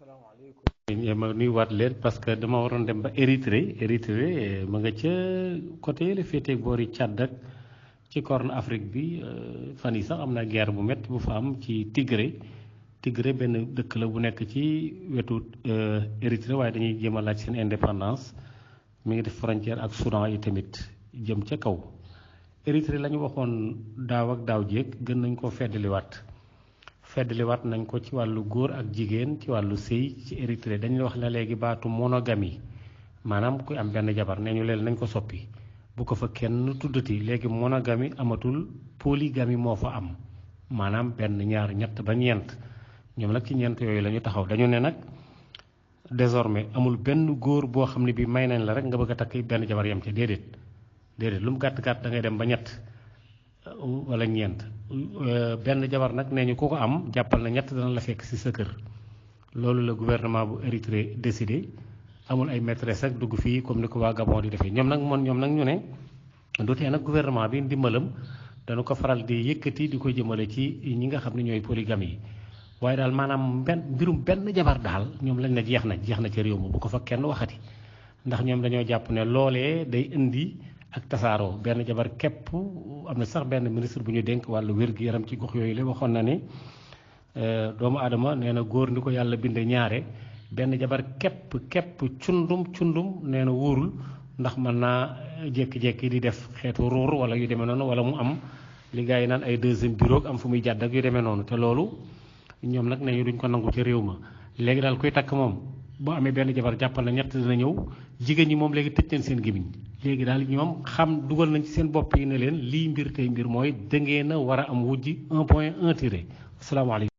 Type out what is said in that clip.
asalaamaaleykum. ma nuyuwaat leen parce que dama waroon dem ba Érythrée ma nga ca côté la féetee boori Tchad ak ci Corne Afrique bi fan yi sax am na guerre bu métti bu fa am ci Tigré benn dëkk la bu nekk ci wetu Érythrée waaye dañuy jéem a laaj seen indépendance mi ngi def frontière ak Soudan yi tamit jëm ca kaw. Érythrée la ñu waxoon daaw ak daaw jéeg gën nañ koo feddaliwaat nañ ko ci wàllu góor ak jigéen ci wàllu sëy ci Érythrée dañu wax ne léegi baatu monogamie maanaam kuy am benn jabar nee ñu leen nañ ko soppi bu ko fa kenn tuddati léegi monogamie amatul polygamie moo fa am maanaam benn ñaar ñett ba ñeent ñoom nag ci ñeent yooyu la ñu taxaw dañu ne nag désormais amul benn góor boo xam ne bi may nañ la rek nga bëgg a takk benn jabar yem ca déedéet lu mu gàtt gàtt da ngay dem ba ñett wala ñeent benn jabar nag nee ñu ku ko am jàppal na ñett dana la fekk ci sa kër loolu la gouvernement bu Érythrée décidé amul ay maîtresse ak dugg fii comme ni ko waa Gabon di defee ñoom nag ñu ne du tee nag gouvernement bi ndimbalam dana ko faral di yëkkati di ko jëmale ci ñi nga xam ne ñooy polygamie yi waaye daal maanaam mbirum benn jabar daal ñoom lañ ne jeex na ci réew mi bu ko fa kenn waxati ndax ñoom dañoo jàpp ne loolee day indi ak tasaaroo benn jabar képp am na sax benn ministre bu ñu dénk wàllu wér-gu-yaram ci gox yooyu la waxoon na ne doomu aadama nee na góor ni ko yàlla binde ñaare benn jabar képp cundum nee na wóorul ndax mën naa jékki-jékki di def xeetu ruur wala yu demee noonu wala mu am li gars yi naan ay deuxième bureau am fu muy jàdd ak yu demee noonu te loolu ñoom nag nañu duñ ko nangu ci réew ma léegi daal kuy takk moom boo amee benn jabar jàppal na ñett dina ñëw jigéen ñi moom léegi tëj leen seen gémmiñ léegi daal ñoom xam dugal nañ ci seen bopp yi ne leen lii mbir tey mbir mooy dangeen a war a am wujji 1.1 tiré asalaamaaleykum